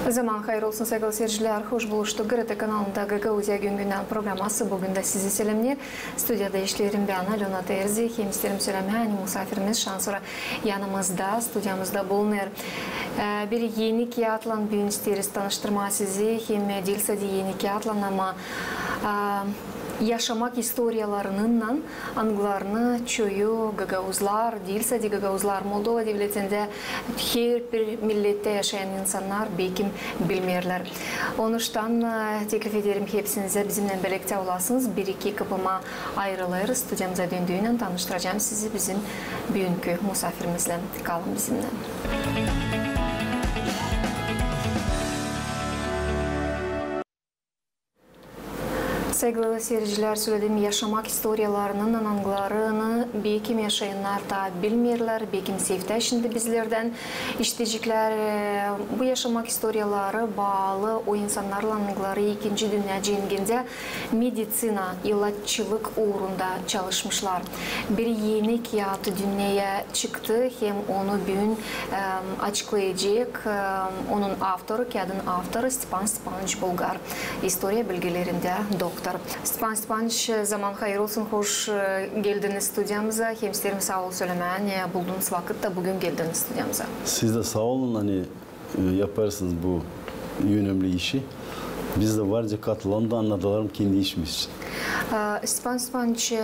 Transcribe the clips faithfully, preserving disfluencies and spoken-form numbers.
Zaman hayır olsun, saygılı seyircilär. Hoş buluştuk. GRT kanalında Gagauziya gün-gündän programası bugün dä sizi selämneer. Studiyada işleerim bän, Alöna Terzi. Hem isteerim sölemää, ani musaafirimiz şansora yanımızda, studiyamızda bulunêr. E, bir eni kiyatlan büün isteeriz tanıştırmaa sizi. Hem diil sade eni kiyatlan, ama, e, yaşamak istoriyalarınnan, angılarını çoyu gagauzlar, diil sade gagauzlar, Moldova devletindä herbir millettä yaşayan insannar bekim bilmeerlär. Onuştan, e, teklif ederim hepsinizä bizimnän bölektä olasınız. Bir-iki kıpıma ayırılêrız. Studiyamıza döndüynän tanıştıracam sizi bizim büünkü musaafirimizlän. Kalın bizimnän. Saygılı seyircilär, söledim, yaşamak istoriyalarınnan, angılarını bekim yaşayannar taa bilmeerlär, bekim seftä şindi bizlerdän işideceklär. E, bu yaşamak istoriyaları baalı o insannarlan, angıları İkinci dünnä cengindä meditsina, ilaççılık uurunda çalışmışlar. Bir eni kiyat dünneyä çıktı, hem onu büün, e, açıklayacek, e, onun avtoru, kiyadın avtoru Stepan Stepanoviç Bulgar, istoriya bilgilerindä doktor. Stepan Stepanoviç, zaman hayır olsun, hoş, e, geldiniz studiyamıza. Hem isteerim saa ol sölemää, ani buldunuz vakıt da büün geldiniz studiyamıza. Siz dä saa olun, ani, e, yapêrsınız bu önemli işi. Biz dä varca katılalım da annadalım kendi işimiz için. E, Stepan Stepanoviç, e,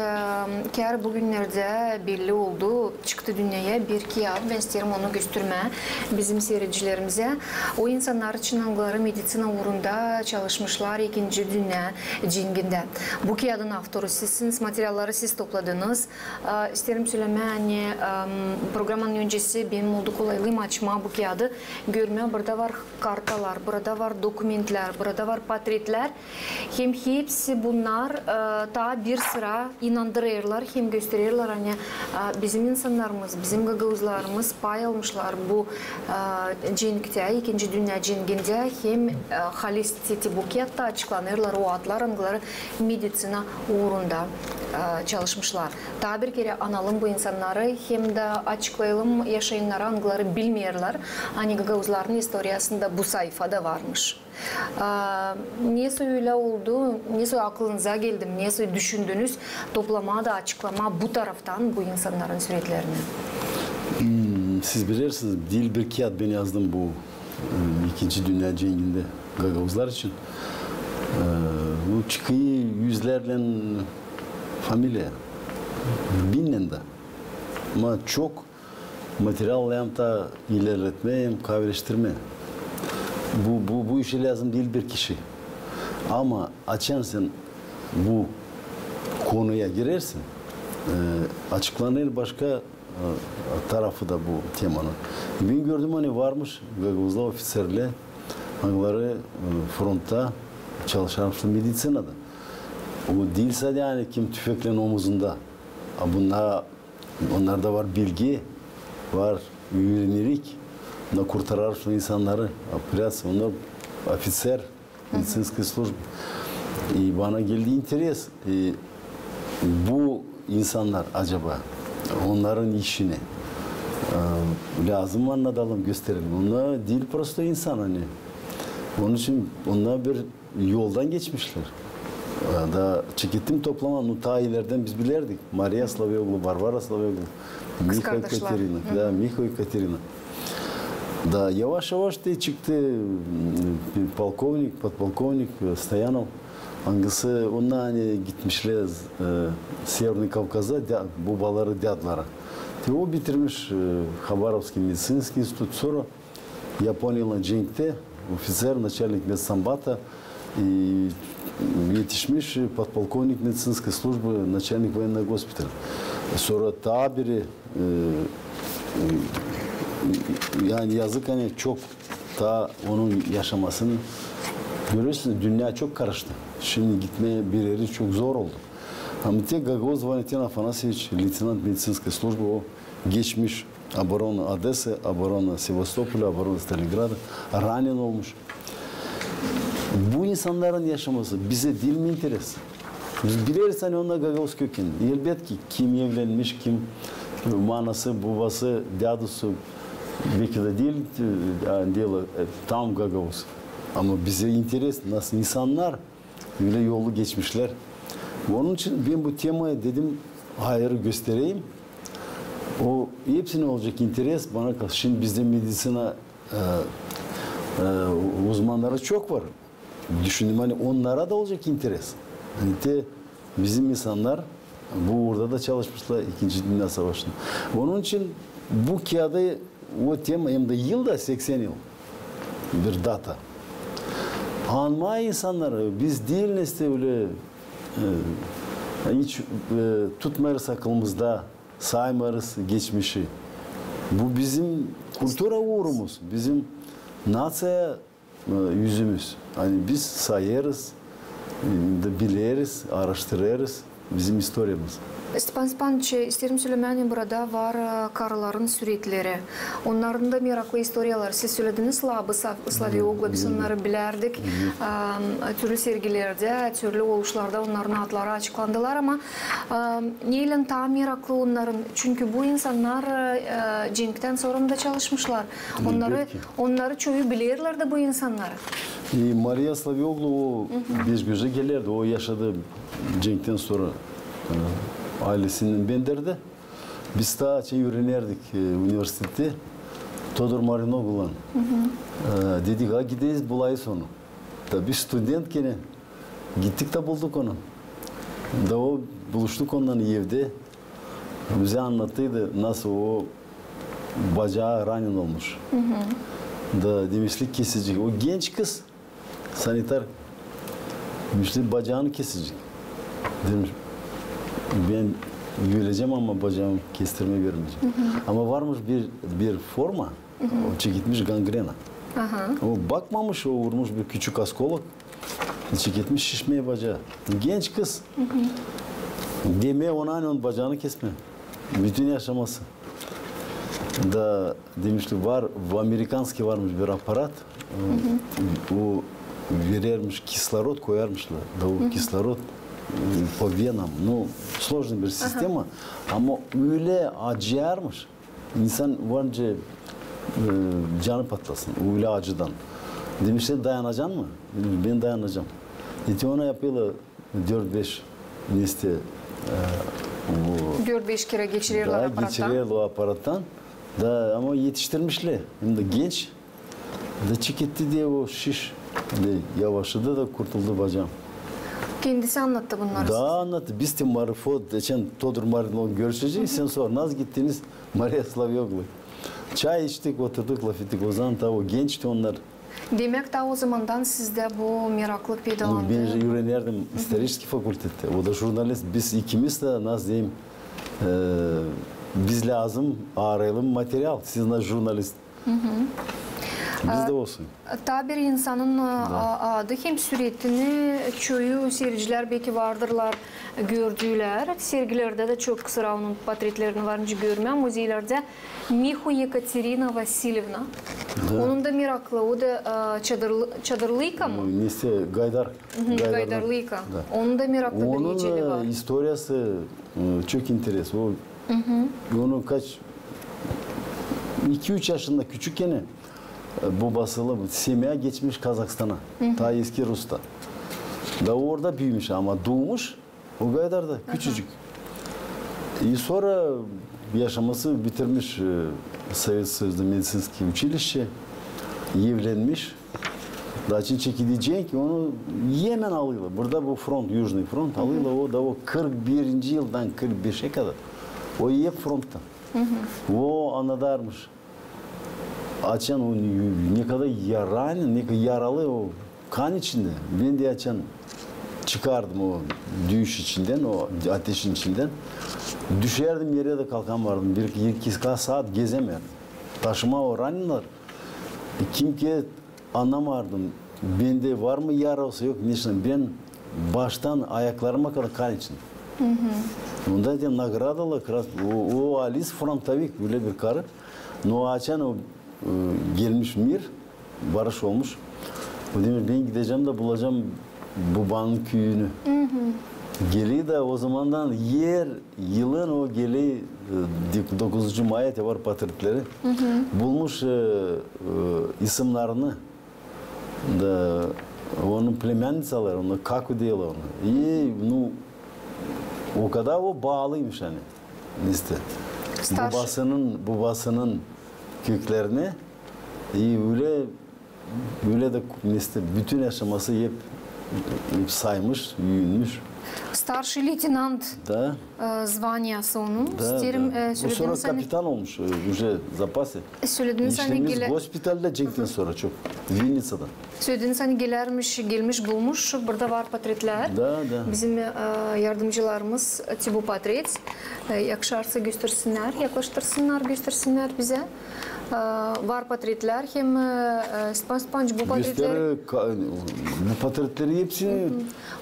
kär bugünnerdä belli oldu, çıktı dünneyä bir kiyat, bän isteerim onu göstermää bizim seyircilerimizä. O insannar için, angıları meditsina uurunda çalışmışlar İkinci dünnä cengindä. Bu kiyadın avtoru sizsiniz, materialları siz topladınız. E, isteerim sölemää, ani, em, programanın öncesi benim oldu kolaylıım açmaa bu kiyadı, görmää, burada var kartalar, burada var dokumentlär, burada var portretlär. Hem hepsi bunnar, e, taa bir sıra inandırêrlar hem göstererlär, ani, e, bizim insannarımız, bizim gagauzlarımız pay almışlar bu, e, cenktä, İkinci dünnä cengindä, hem, e, halis te bu kiyatta açıklanêrlar o adlar, angıları meditsina uurunda, e, çalışmışlar. Taa bir kerä analım bu insannarı, hem dä açıklayalım yaşayannara, angıları bilmeerlär, ani gagauzların istoriyasında bu sayfa da varmış. A, nesoy ölä oldu, nesoy aklınıza geldi, nesoy düşündünüz toplamaa da açıklamaa bu taraftan bu insannarın süretlerini? Hmm, siz bilersiniz, diil bir kiyat bän yazdım bu, e, İkinci dünnä cengindä gagauzlar için. E, bu çıkêr üzlärlän familiya, binnän dä. Ama çok material hem taa ilerletmää hem kavereştirmää. Bu, bu, bu işä lääzım diil bir kişi. Ama açan sän bu konuya girersin, e, açıklanêr başka, e, tarafı da bu temanın. Bän gördüm, ani varmış gagauzlar ofiţerlär, angıları, e, frontta çalışarmış mediţinada. O diil sade, ani kim tüfeklän omuzunda. A bunnar Onnarda var bilgi, var üürenerlik, da kurtarêr şu insannarı, operasiya, onnar ofiţer, медицинская служба. И bana geldi interes, e, bu insannar acaba, onnarın işini, e, lääzım annadalım, gösterelim. Onnar diil prostoy insan, ani. Onun için onnar bir yoldan geçmişlär. Da çekettim toplamaa, nu, taa ilerdän biz bilärdik. Mariya Slaviyoglu, Varvara Slaviyoglu, Miho i Katerina. Da, Miho i Katerina. Da yavaş-yavaş te çıktı, m, polkovnik, podpolkovnik, e, Stoyanov. Angısı, onnar, ani, gitmişlär, e, Severni Kavkaza, dä-, bobaları, dädları. Te o bitirmiş, e, Habarovskiy mediţinskiy institut, sora Yaponiyaylan cenktä ofiţer, naçalnik medsanbata, e, etişmiş podpolkovnik mediţinskıy službı, naçalnik voyennıy gospitala. Sora taa biri, e, e, ani yazık, ani çok taa onun yaşamasını görersin, dünnä çok karıştı. Şindi gitmää bir eri çok zor oldu. Ama tek Gagauz Valentin Afanasyeviç, leytenant mediţinskıy službı, o geçmiş oborona Odesayı, oborona Sevastopolä, oborona Stalingrada, ranen olmuş. Bu insannarın yaşaması bizä diil mi interes? Biz bileriz, ani onnar gagauz kökenli. Elbetki, kim evlenmiş, kim, e, anası, bobası, dädusu, Beki dä diil, e, diil, e, tam gagauz. Ama bizä interes, nasıl insannar ölä yolu geçmişlär. Onun için bän bu temayı dedim, hayır, göstereyim. O hepsinä olacek interes, bana kalsa. Şindi bizdä medisina, e, e, uzmannarı çok var. Düşündüm, ani onnara da olacek interes. Ani te bizim insannar bu uurda da çalışmışlar İkinci Dünnä Savaşında. Onun için bu kiyada o tema, hem dä yıl da seksän yıl. Bir data. Anmaa insannarı, biz diil nesä ölä, e, hiç, e, tutmêêrız akılımızda, saymêêrız geçmişi. Bu bizim kultura uurumuz, bizim naţiya e, üzümüz. Ani biz sayêrız, e, da bileriz, aaraştırêrız bizim istoriyamız. Stepan Stepanoviç, isteerim sölemää, ani burada var, e, karıların süretleri. Onnarın da meraklı istoriyaları. Siz sölediniz, Labı Sa-, Slavioglu, biz onnarı bilärdik. E, türlü sergilerdä, türlü oluşlarda onnarın adları açıklandılar, ama, e, neylän taa meraklı onnarın? Çünkü bu insannar, e, cenktän sora da çalışmışlar. Onnarı Onnarı çoyu bilerlär dä bu insannarı. E, Mariya Slavioglu o Beşgözä gelerdi, o yaşadı cenktän sora, e, aylesindän benderdä. Biz taa şey üürenärdik, e, universitettä Todur Marinoglulan. E, dedik, a gideriz bularız onu. Da biz student kenä gittik da bulduk onu. Da o buluştuk onunnan evdä. Bizä annattıydı, nasıl o bacaa ranin olmuş. Da demişti, kesecek. O genç kız, sanitar, demişti, bacaanı kesecek. Demiş, bän ölecäm, ama bacaamı kestirmää vermeyecäm. Ama varmış bir, bir forma, o çeketmiş gangrena. O bakmamış, o vurmuş bir küçük oskolok. Çeketmiş şişmää bacaa. Genç kız. Demää ona, ani onun bacaanı kesmää. Bütün yaşaması. Da demişti, var, amerikanski varmış bir aparat. O verärmiş kislorod, koyarmışlar. Da o kislorod, e, po venam. Nu, složna bir sistema. Ama ölä acıyarmış. İnsan var nicä, e, canı patlasın, ölä acıdan. Demişlär, dayanacaan mı? Demiş, bän dayanacam. Eti ona yapêrlar dört-beş nesä, e, o... Dört-beş kerä geçirerlär aparattan. Da, geçirerlär o aparattan. Da, ama etiştirmişlär. Hem dä genç. Da çeketti da o şiş. Da yavaşladı da kurtuldu bacaam. Kendisi annattı bunnarı sizä? Da, annattı. Biz dä Marifo, geçän Todur Marinoglu görüşecez. Sän sor, nasıl gittiniz Mariya Slavioglu? Çay içtik, oturduk, lafettik. O zaman taa o gençti onnar. Demäk, taa o zamandan sizdä bu meraklı peydalandı. Nu, bän üürenärdim istoriçeskiy fakultettä. O da jurnalist. Biz ikimiz dä, nasıl deyim, e, biz lääzım aarayalım material. Siz nasıl jurnalist. Biz dä olsun. Taa bir insanın, a, adı hem süretini çoyu siiredicilär beki vardırlar, gördüler. Sergilerdä dä çok sıra onun potretlerini var nicä görmää muzeylerdä. Mihu Yekaterina Vasilyevna. Da. Onun da meraklı, o da, a, Çadırlı-, Çadırlıyka mı? Nesä, Gaydar. Gaydarlıyka. Da. Onun da meraklı bir eceli var. Onun, e, istoriyası, e, çok interes. O, onu kaç, iki-üç yaşında küçük kenä, e, bobasıylan, semya geçmiş Kazahstana. Taa eski Rusya. Da orada büümüş, ama duumuş o Gaydarda, küçücük. E, sora yaşaması bitirmiş, e, Sovet Soyuzda medisinskiy uçilişçe, evlenmiş. Da açan çekildi cenk, onu hemen alêrlar. Burada bu front, Yujnıy front alêrlar, o da o kırk birinci yıldan kırk beşä kadar. O hep frontta. O annadarmış. Açan o ne kadar yaralı, ne kadar yaralı o kan içindä. Bän dä açan çıkardım o düüş içindän, o ateşin içindän. Düşärdim erä dä kalkamardım. Bir iki saat gezämärdim. Taşımaa o raninleri. Kimkä annamardım, bendä var mı yara osa yok, neçin bän baştan ayaklarıma kadar kan içindä. Onda da nagradalar, o, o alis frontovik, bölä bir karı. No açan o, e, gelmiş mir, barış olmuş. O demiş, bän gidecäm da bulacam bobanın küüyünü. Geli da o zamandan er yılın o geli, e, dokuzuncu maya te var portretleri. Bulmuş, e, e, isimnarini da onun plemenniţaları, onu Kaku deerlär onu. İ, nu, o kadar o baalıymış, ani, işte, bubasının, bubasının köklerine, i ölä, ölä dä, işte, bütün yaşaması hep, hep saymış, üümmüş. Starşıy leytenant, e, zvaniyası onun. Da, da. O sora kapitan olmuş, e, uje zapasnı. Sölediniz, ani işlemiş gospitalda cenkten sora çok. Vinniţadan. Sölediniz, ani gelärmiş, gelmiş, bulmuş, burada var portretlär. Da, da. Bizim, e, yardımcılarımız, e, te bu portret, e, yakışarsa göstersinnär, yaklaştırsınnar, göstersinnär bizä. E, var portretlär hem, e, Stepan Stepanoviç, bu portretleri... Bu portretleri hepsini...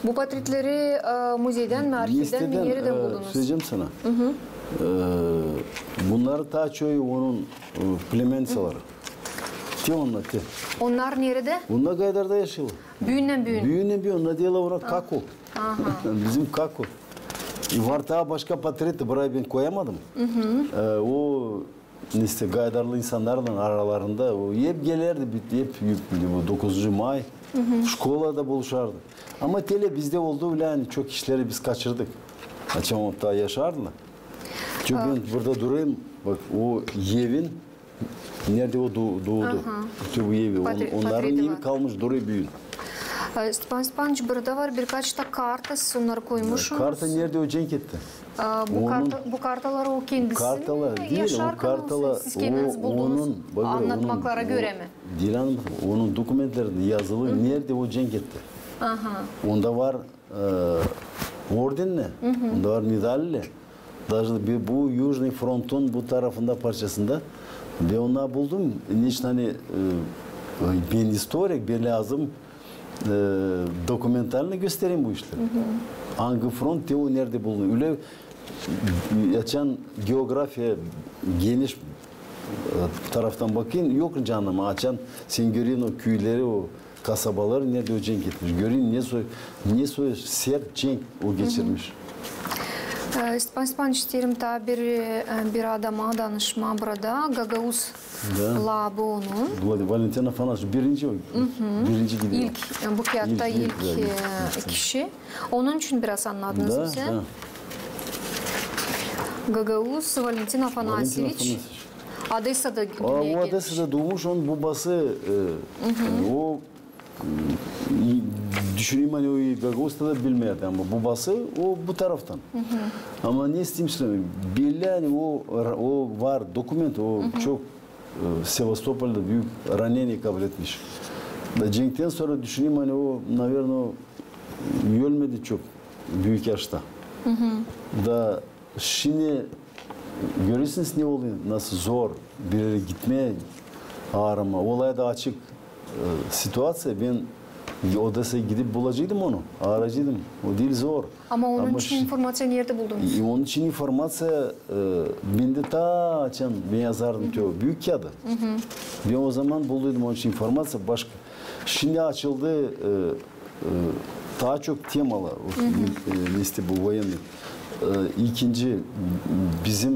Bu portretleri, e, muzeydän mi, arhivdän mi, neredän buldunuz? Söleyecäm sana. E, bunnar taa çoyu onun, e, plemenniţaları. Te onnar, te. Onnar neredä? Onnar Gaydarda yaşêêr. Büündän büün. Büündän büün, onnar deerlär ona Kaku. Bizim Kaku. E, var taa başka portret dä, burayı bän koyamadım. E, o, işte, gaydarlı insannarlan aralarında, o hep gelärdi, hep, hep bu dokuzuncu may, şkolada buluşardı. Ama telä bizdä oldu ölä, ani çok işleri biz kaçırdık. Açan o taa yaşardılar. Çünkü bän burada durêrım, bak, o evin neredä o doo-, doodu. Te bu evi, onnarın evi kalmış, durêr büün. E, Stepan Stepanoviç, burada var birkaç da karta, siz onnarı koymuşsunuz. Karta neredä o cenk etti. E, bu karta, bu kartalar o kendisi mi? Kartalar diil, o kartalar, siz kendiniz buldunuz, annatmaklara görä mi? Diil, onun dokumentlerindä yazılı, neredä o cenk etti. Onda var e, ordenlär, onda var medaller. Daje bir bu Yujnıy frontun bu tarafında parçasında. Bän onnarı buldum. Neçin, ani, e, bän istorik, bän lääzım, e, dokumentalno göstereyim bu işleri. Angı front, te o neredä bulunêr. Ölä, e, açan geografiya geniş, e, taraftan bakayım, yok canım, açan sän göreyin o küüleri, o kasabaları, neredä o cenk etmiş. Göreyin, ne soy, ne soy sert cenk o geçirmiş. E, Stepan Stepanoviç, isteerim taa bir, e, bir adama danışmaa burada. Gagauz labı onun. Valentin Afanasoviç, birinci o. Birinci gidiyor. İlk, e, bu kiyattan ilk, e, kişi. Onun için biraz annadınız bizä. Da, da. Gagauz Valentin Afanasoviç. Odesada dünneyä gelmiş. O Odesada duumuş, onun bubası, e, o, e, düşüneyim, ani o Gagauzda da bilmärdi, ama bubası o bu taraftan. Ama ne isteyim söleyim, bellä, ani o, o var dokument, o çok, e, Sevastopolda büük raneniye kabul etmiş. Da cenkten sora düşüneyim, ani o, naverno, ölmedi çok büük yaşta. Da şindi görersiniz, ne olêr, nasıl zor bir erä gitmää, aaramaa. Olay da açık, e, situaţiya. Bän Odesaya gidip bulaceydım onu, aarayaceydım. O diil zor. Ama onun için informaţiya neredä buldunuz? E, onun için informaţiya, e, bendä taa açan bän yazardım te o büük kiyadı. Bän o zaman bulduydum onun için informaţiya başka. Şindi açıldı, e, e, taa çok temalar, o, e, işte bu военный. E, ikinci, bizim,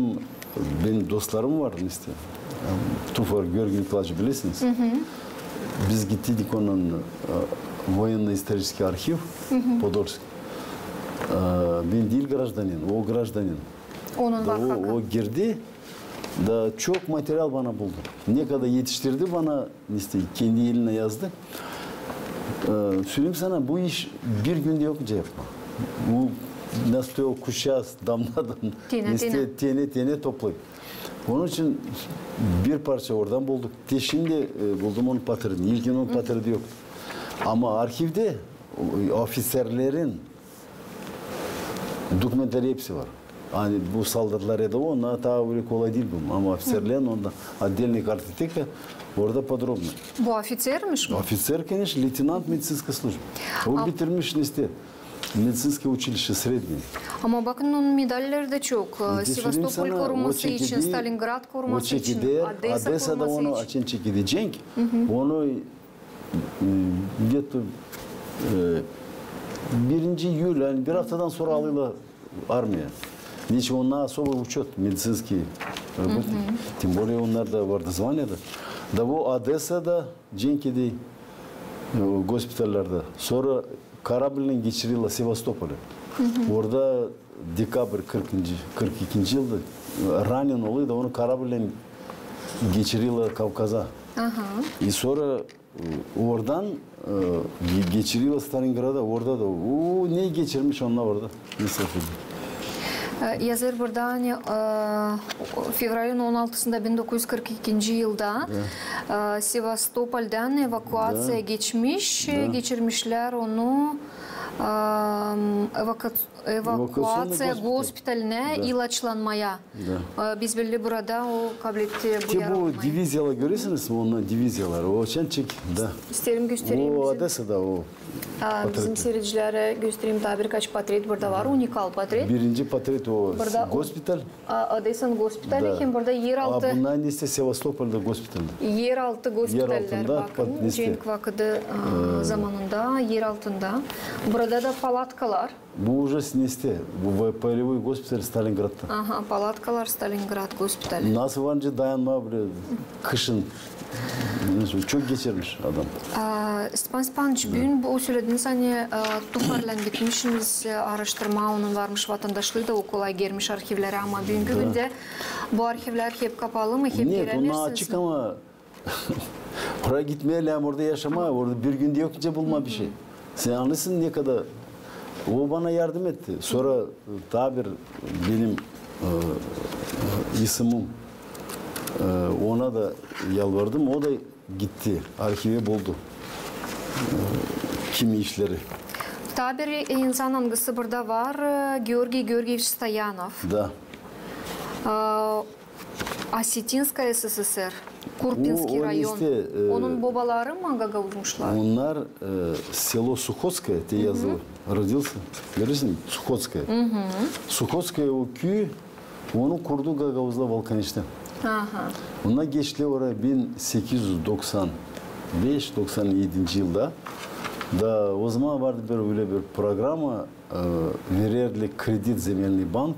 benim dostlarım var, işte, e, Tufar Georgiy Nikolaeviç, bilersiniz. Biz gittiydik onun, e, военно-исторический архив, Подольск. E, bän diil grajdanin, o grajdanin. Onun var hakkı. O girdi, da çok material bana buldu. Ne kadar etiştirdi bana, işte, kendi elinnän yazdı. E, söleyim sana, bu iş bir gündä yok nicä yapmaa. Bu nasıl o kuşa damladan, tenä, işte, tenä, tenä toplayıp. Onun için bir parça oradan bulduk. Te şindi, e, buldum onun portretini. İlkin onun portreti yok. Ama arhivdä o, ofiţerlerin dokumentleri hepsi var. Ani bu soldatlar râdovo, onnar taa ölä kolay diil bulmaa. Ama ofiţerlerin onda отдельный картотека, orada подробно. Bu ofiţermiş mi? Ofiţer, конечно, лейтенант медицинской службы. O bitirmiş, işte, медицинское училище среднее. Ama bakın, onun medalleri dä çok. Sevastopol koruması için, Stalingrad koruması için, Odesa koruması için. Açan çekedi cenk, onu, e, где-то, e, birinci iyul, yani bir aftadan sora alêrlar armiya. Neçin, onnar особый учёт, медицинский работник. Тем более, onnarda vardı zvaniyada. Da bu Odesada, cenk eder, e, o gospitallerdä. Sora korablän geçirilär Sevastopolä. Orada dekabr kırkıncı, kırk ikinci yılda, e, ranen olêr da onu korablän geçirilär Kavkaza. I sora, e, oradan, e, ge-, geçirilär Stalingrada, orada da. O ne geçirmiş onnar orada. E, yazêr burada, ani, e, fevralin on altısında bin dokuz üz kırk ikinci yılda, e, Sevastopoldän evakuaţiya geçmiş, e, geçirmişlär onu, e, evaku-, evakuaţiya gospitalinä ilaçlanmaya. E, biz belli burada o kabletti bu yaralanmayı. Te bu diviziyalar, görersiniz mi, onnar diviziyalar? O çençik, da. İsteerim göstereyim bizim. O Odesada o. A, bizim siiredicilerä göstereyim taa birkaç potret burada var, unikal potret. Birinci potret o gospital. A, Odesanın gospitali, hem burada eraltı. A, bunnar neysä Sevastopolda gospital. Eraltı gospitallär, bakın, cenk vakıdı, a, zamanında, eraltında. Burada da palatkalar. Bu уже neysä, bu полевой госпиталь Сталинградта. Aha, palatkalar Stalingrad gospitali. Nasıl var nicä dayanmaa bile kışın. Çok geçirmiş adam. A, Stepan Stepanoviç, büün bu sölediniz, ani, a, tufarlan gitmişsiniz, e, aaraştırmaa, onun varmış vatandaşlıı da, o kolay gelmiş arhivlerä, ama büünkü gündä bu arhivlär hep kapalı mı, hep girämeersiniz mi? Нет, onnar açık, ama oraya gitmeyelim, orada yaşamaa, orada bir gündä yok nicä bulmaa bir şey. Sän annêêrsın ne kadar. O bana yardım etti. Sora, e, taa bir benim, e, isimim, e, ona da yalvardım. O da gitti, arhivä buldu, e, kimi işleri. Taa bir insan, angısı burada var, e, Georgiy Georgieviç Stoyanov. Da. A, Osetinskaya SSR, Kurpinskiy rayon. Onun bobaları mı gagauzmuşlar? Onnar, e, selo Suhotskoye, te yazılı. Родился, görersin, Suhotskoye. Suhotskoye o küü, onu kurdu gagauzlar Vulkaneştä. Onnar geçtilär oraya bin sekiz üz doksan beş, doksan edinci yılda. Da o zaman vardı bir, ölä bir programa, e, vererlär kredit, земельный банк.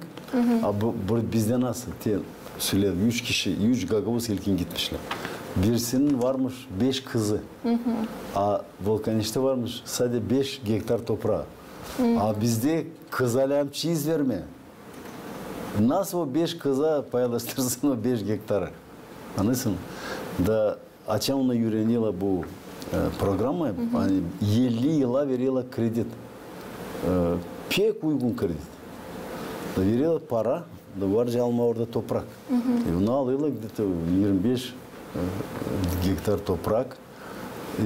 A bu, bu bizdä nasıl? Te söledim, üç kişi, üç gagauz ilkin gitmişlär. Birisinin varmış beş kızı. A Vulkaneştä varmış sade beş gektar topraa. A bizdä kıza lääzım çiz vermää. Nasıl o beş kıza paylaştırsın o beş gektarı? Annêêrsın? Da açan ona üürenilär bu, e, programa, ani elli yıla verilär kredit. E, pek uygun kredit. Da verilär para, da var nicä almaa orada toprak. E, onu alêrlar где-то irmi beş, e, gektar toprak.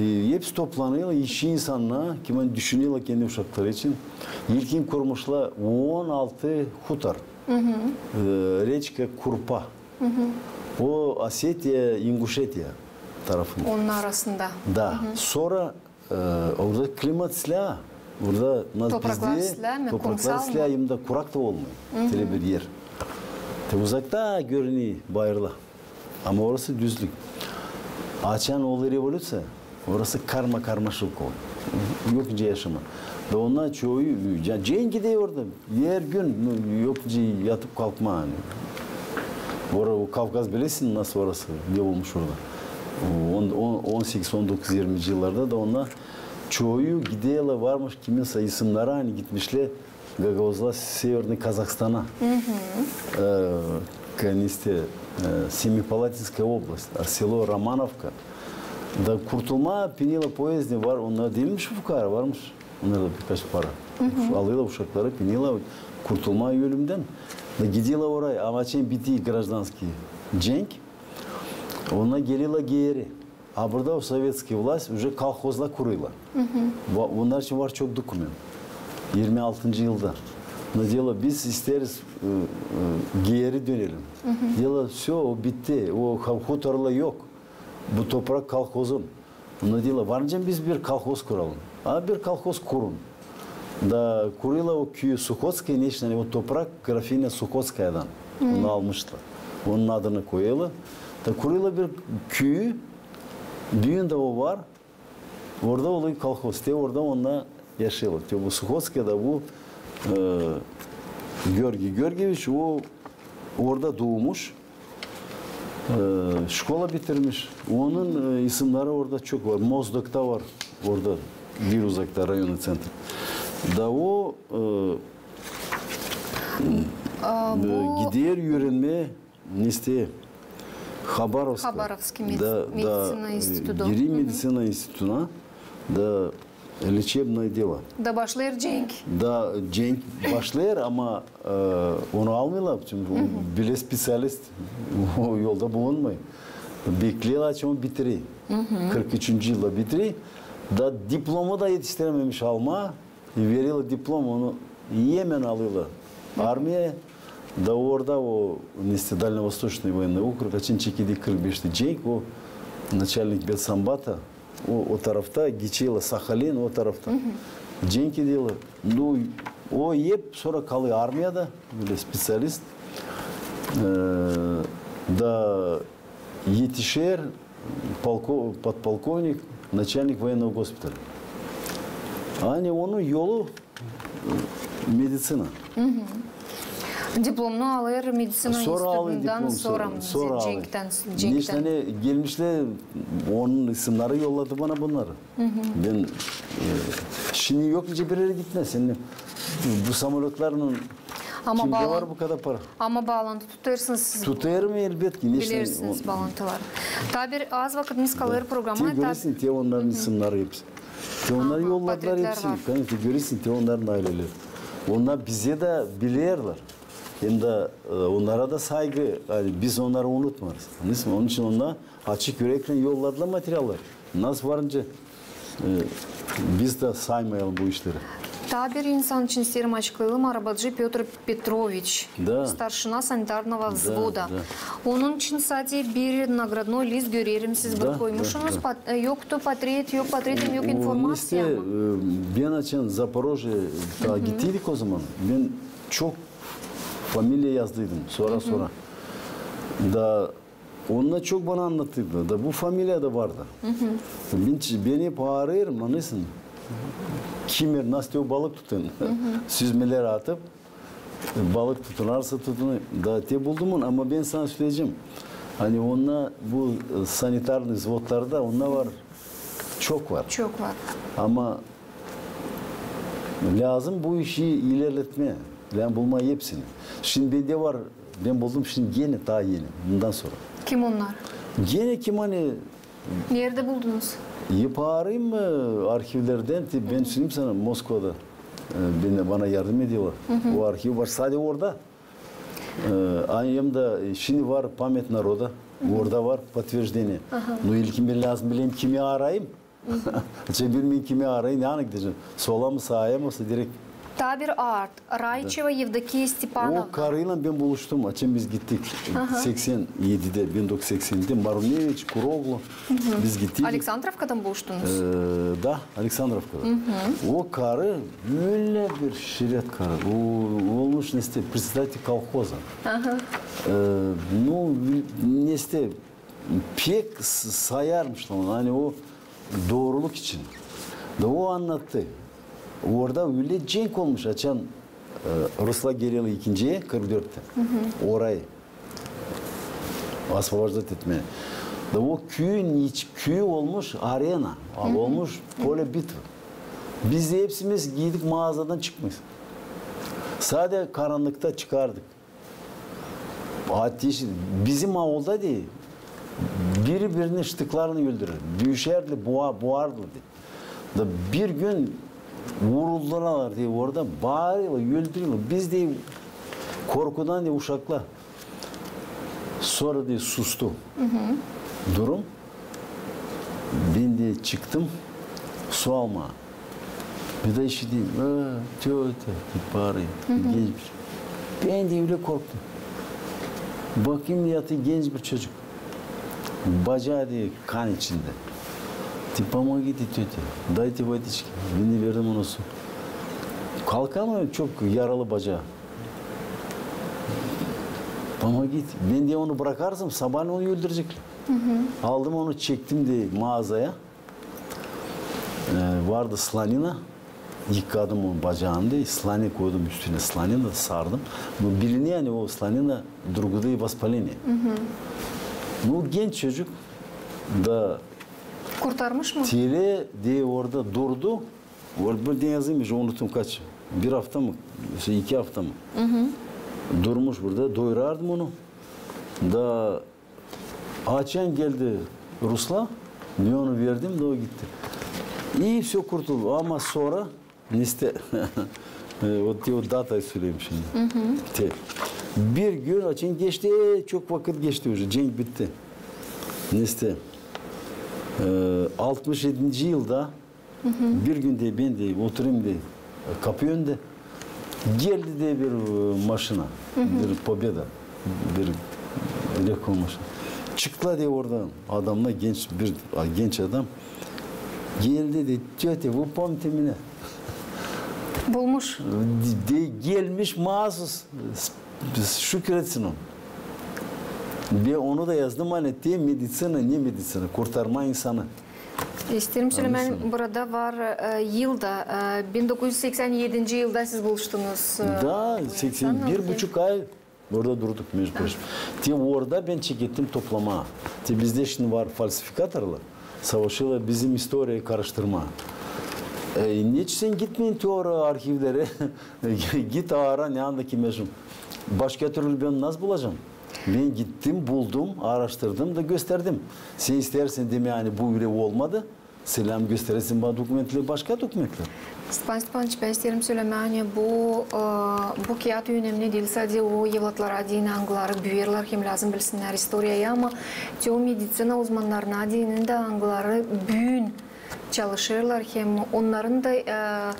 E, hepsi toplanêrlar, işçi insannar, kim ani düşünerlär kendi uşakları için. İlkin kurmuşlar on altı hutor. E, reçka Kurpa. O Osetiya, İnguşetiya tarafında. Onun arasında. Da. Sora, e, orada klimat islää. Orada nasıl bizdä, topraklar islää, hem dä kurak da olmêêr. Telä bir er. Te uzakta görünüyor bayırlar. Ama orası düzlük. Açan oldu revolüţiya, orası karma-karmaşık oldu. Yok nicä yaşamaa. Da onnar çoyu, ya, cenk eder orada. Er gün, nu, yok nicä yatıp kalkmaa, ani. Ora, o Kavkaz bilersin nasıl orası, ne olmuş orada. On, on, on sekiz, on dokuz, irminci yıllarda da onnar çoyu giderlär, varmış kiminsä isimneri, ani gitmişlär gagauzlar Severni Kazahstana. E, kaniste, e, Semipalatinskaya oblast, selo Romanovka. Da kurtulmaa, pinelär poezdä var, onnar diilmiş fukara, varmış onnarda birkaç para. Alêrlar uşakları, pinelär kurtulmaa ölümdän. Da giderlär oraya, ama açan bitti graždanskiy cenk, onnar gelerlär geeri. A burada o sovetskiy vlast, uje kolhozlar kurêrlar. Onnar için var çok dokument. İrmi altıncı yılda. Onnar deerlär, biz isteeriz, e, e, geeri dönelim. Deerlär, всё, o bitti, o ha-, hutorlar yok. Bu toprak kolhozun. Onnar deerlär, var nicä biz bir kolhoz kuralım. A, bir kolhoz kurun. Da kurêrlar o küüyü Suhotskoye, neçin, ani o toprak grafinya Suhotskayadan. Onu almışlar. Onun adını koyêrlar. Da kurêrlar bir küüyü, büün dä o var. Orada olêr kolhoz. Te orada onnar yaşêêrlar. Te bu Suhotskaya da bu, e, Georgiy Georgieviç, o orada duumuş, e, şkola bitirmiş. Onun, e, isimneri orada çok var. Mozdokta var orada, bir uzakta, rayonun ţentri. Da o, e, e, gider üürenmää, neste, Habarovska. Habarovski med-, da, da, medicina, e, institutu. Giriy medicina institutuna, da лечебное дело. Da başlêêr cenk. Da cenk başlêêr, ama, e, onu almêêrlar, çünkü o bilä specialist o yolda bulunmêêr. Bekleerlär, açan o bitirä. Kırk üçüncü yılda bitirä. Da diplomu da etiştirememiş almaa. E, vererlär diplom, onu hemen alêrlar armiyaya. Da orada o, neste, Дальневосточный военный округ, açan çekildi kırk beştä cenk, o naçalnik betsambata, o, o tarafta, geçerlär Sahalin, o tarafta. Cenk ederlär. Nu, o hep sora kalêr armiyada, bölä specialist. E, da etişer полко-, подполковник, начальник военного госпиталя. Ani onun yolu, e, medicina. Diplomunu alêr medicina institutundaan sora, sora alêr. Cenktän, cenktän. Neştä, ani gelmişlär, onun isimneri yolladı bana bunnarı. Bän, e, şindi yok nicä bir erä gitmää. Senin bu samolötlarlan kimdä var bu kadar para? Ama baalantı tutêrsınız siz. Tutêrım, elbetki. Bilersiniz baalantıları. Taa bir az vakıdımız kalêr programa. Te göresin, te onnarın isimneri hepsi. Te onnarı yolladılar hepsini. Конечно, te göresin, te onnarın ayleleri. Onnar bizi dä bilerlär. Hem dä, e, onnara da saygı, ani biz onnarı unutmarız. Annarsın? Onun için onnar açık üreklän yolladılar materialları. Nasıl varınca, e, biz dä saymayalım bu işleri. Taa bir insan için isteerim açıklayalım. Arabacı Pötr Petroviç, старшина санитарного взвода. Onun için sade bir наградной лист görerim, siz bir koymuşsunuz. Pat-, e, yoktu portret, yok portret hem yok informaţiya. E, bän açan Запорожье, taa gittiydik o zaman. Bän çok familiya yazdıydım, sora-sora. Da onnar çok bana annattıydılar. Da bu familiya da vardı. Bän, bän hep aarêêrım, annarsın. Kimär, nasıl o balık tutun. Süzmeleri atıp, balık tutunarsa tutunêr. Da te buldum onu, ama bän sana söleyecäm. Ani onnar bu, e, санитарный взводlarda onnar var. Çok var. Çok var. Ama lääzım bu işi ilerletmää. Lääzım bulmaa hepsini. Şindi bendä var, bän buldum şindi eni, taa eni. Bundan sora. Kim onnar? Eni kim, ani Neredä buldunuz? Hep aarêêrım, e, arhivlerdän, te, bän söleyim sana, Moskvada, e, bana yardım ederlär. O arhiv var sade orada. E, hem dä, e, şindi var Память народа, orada var подтверждение. Nu, ilkin bän lääzım bileyim, kimi aarêêrım. Açan bilmeerim, kimi aarêêrım, nereyi gidecäm. Sola mı, saa mı, osa direkt. Taa bir ad. Rayçeva Yevdokiya Stepanovna. O karıylan bän buluştum, açan biz gittik seksän edidä, bin dokuz üz seksän edidä, Maruneviç, Kuroglu, biz gittik. Aleksandrovkada mı buluştunuz? E, da, Aleksandrovkada. O karı ölä bir şiret karı. O olmuş, neste, председатель колхоза. E, nu, neste, pek s-, sayarmış onu, ani o dooruluk için. Da o annattı. Orada ölä cenk olmuş, açan, e, ruslar gelerlär ikinciyä, kırk dörttä. Orayı освобождать etmää. Da o küüyün iç-, küüyü olmuş arena, olmuş поле битвы. Biz dä hepsimiz giydik, mağazadan çıkmêêrız. Sade karannıkta çıkardık. Ateş, bizim aulda da biri-birini ştıklarlan öldürer. Düüşärdi, bua-, buardı da. Da bir gün vuruldular da orada, baarêrlar, öldürerlär. Biz dä korkudan da uşaklar. Sora da sustu durum. Bän dä çıktım su almaa. Bir dä işiderim, "Aa, teta", baarêr, genç bir. Bän dä ölä korktum. Bakêrım, yatêr genç bir çocuk. Bacaa da kan içindä. "Te помогите, тётя, дайте водички". Bän dä verdim ona su. Kalkamêêr, çok yaralı bacaa. "Помогите". Bän dä onu bırakarsam, sabaalän onu öldüreceklär. Aldım onu, çektim dä mağazaya. E, vardı slanina. yıkadım onun bacağını da, slanina koydum üstüne, slanina da sardım. Но bilinêr, ani o slanina другое воспаление. Ну, genç çocuk da. Kurtarmış mı? Tele de orada durdu. Orada bir dän yazılmış, unuttum kaç. Bir afta mı, şey, iki afta mı? Durmuş burada, doyurardım onu. Da açan geldi ruslar, bän onu verdim da o gitti. И всё, kurtuldu. Ama sora, nesä, e, o, te o datayı söleyim şindi. Te, bir gün açan geçti, e, çok vakıt geçti уже, cenk bitti. Nesä, e, altmış edinci yılda bir gün de bän de oturêrım da kapı önündä. Geldi da bir, e, maşina, bir Победа, bir легкая maşina. Çıktılar da oradan adamnar, genç, bir, a, genç adam. Geldi da, тётя, вы помните меня? Bulmuş. De, gelmiş maasuz, s-, şükür etsin o. Bän onu da yazdım, ani te meditsina, ne meditsina, kurtarmaa insanı. İsteerim sölemää, burada var, e, yıl da, e, bin dokuz üz seksen edinci yılda siz buluştunuz, e, bu insannan. Da, seksen bir buçuk ay orada durduk, между прочим. Te orada bän çekettim toplamaa. Te bizdä şindi var falsifikatorlar, savaşêrlar bizim istoriyayı karıştırmaa. E, neçin sän gitmeyin te ora arhivlerä, git aara, ne anda ki meşum. Başka türlü bän nasıl bulacam? Bän gittim, buldum, aaraştırdım da gösterdim. Sän isteersin demää, ani bu ölä olmadı, sän gösteresin bana dokumentleri, başka dokumentleri. Stepan Stepanoviç, bän isteerim sölemää, ani bu, e, bu kiyat önemli diil sade o evlatlara deyni, angıları büüyerlär hem lääzım bilsinnär istoriyayı, ama te o meditsina uzmannarına deyni dä, angıları büün çalışêrlar, hem onnarın da, e,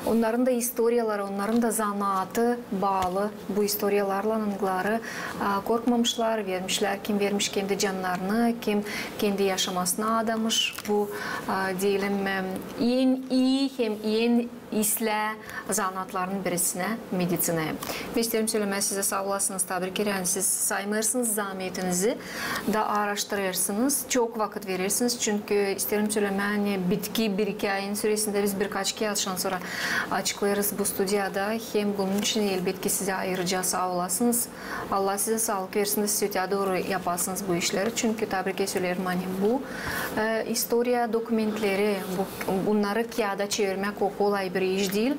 onnarın da istoriyaları, onnarın da zanaatı baalı bu istoriyalarlan, angıları, e, korkmamışlar, vermişlär, kim vermiş kendi cannarını, kim kendi yaşamasını adamış bu, e, deyelim, e, en ii hem en islää zanaatların birisinä, meditsinaya. Bän isteerim sölemää sizä saa olasınız, taa bir kerä, ani siz saymêêrsınız zaametinizi da aaraştırêrsınız, çok vakıt verersiniz, çünkü isteerim sölemää, ani bitki bir-iki ayın süresindä biz birkaç kiyat şindän sora açıklêêrız bu studiyada, hem bunun için, elbetki, sizä ayırıca saa olasınız. Allah sizä saalık versin da siz ötää dooru yapasınız bu işleri. Çünkü taa bir kerä söleerim, ani bu, e, istoriya dokumentleri, bu, bunnarı kiyada çevirmäk o kolay bir iş diil.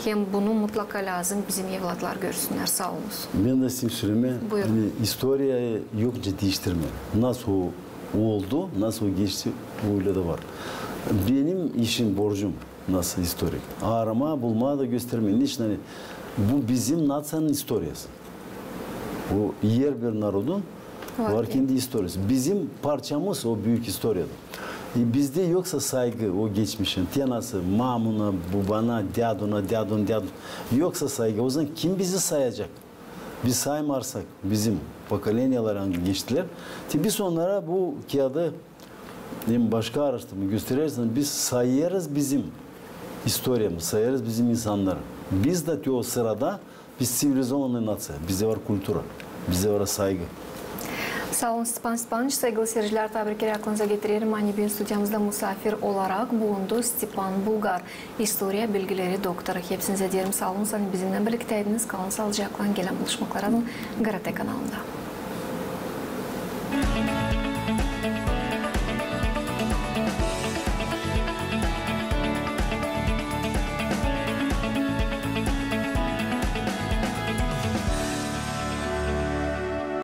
Hem bunu mutlaka lääzım bizim evlatlar görsünnär. Saa olunuz. Bän dä isteerim sölemää, ani istoriyayı yok diiştirmää. Nasıl o oldu, nasıl o geçti, o ölä dä var. Benim işim, borcum nasıl istorik. Aaramaa, bulmaa da göstermää. Neçin, ani bu bizim naţiyanın istoriyası. O herbir narodun var kendi istoriyası. Bizim parçamız o büük istoriyada. E, bizdä yoksa saygı o geçmişä, te nasıl mamuna, bubana, däduna, dädun, dädun. Yoksa saygı, ozaman kim bizi sayacek? Biz saymarsak, bizim pokoleniyalar, angı geçtilär, te biz onnara bu kiyadı hem başka aaraştırma gösterersiniz, biz sayêrız bizim istoriyamızı, sayêrız bizim insannarı. Biz dä te o sırada biz ţivilizovanı naţiya, bizdä var kultura, bizdä var saygı. Saa olun, Stepan Stepanoviç. Saygılı siircilär, taa bir kerä aklınıza getirerim, ani büün studiyamızda musaafir olarak bulundu Stepan Bulgar, istoriya bilgileri doktoru. Hepsinizä deerim saa olun, ani bizimnän birliktäydiniz. Kalın saalıcaklan, gelän buluşmaklara GRT kanalında.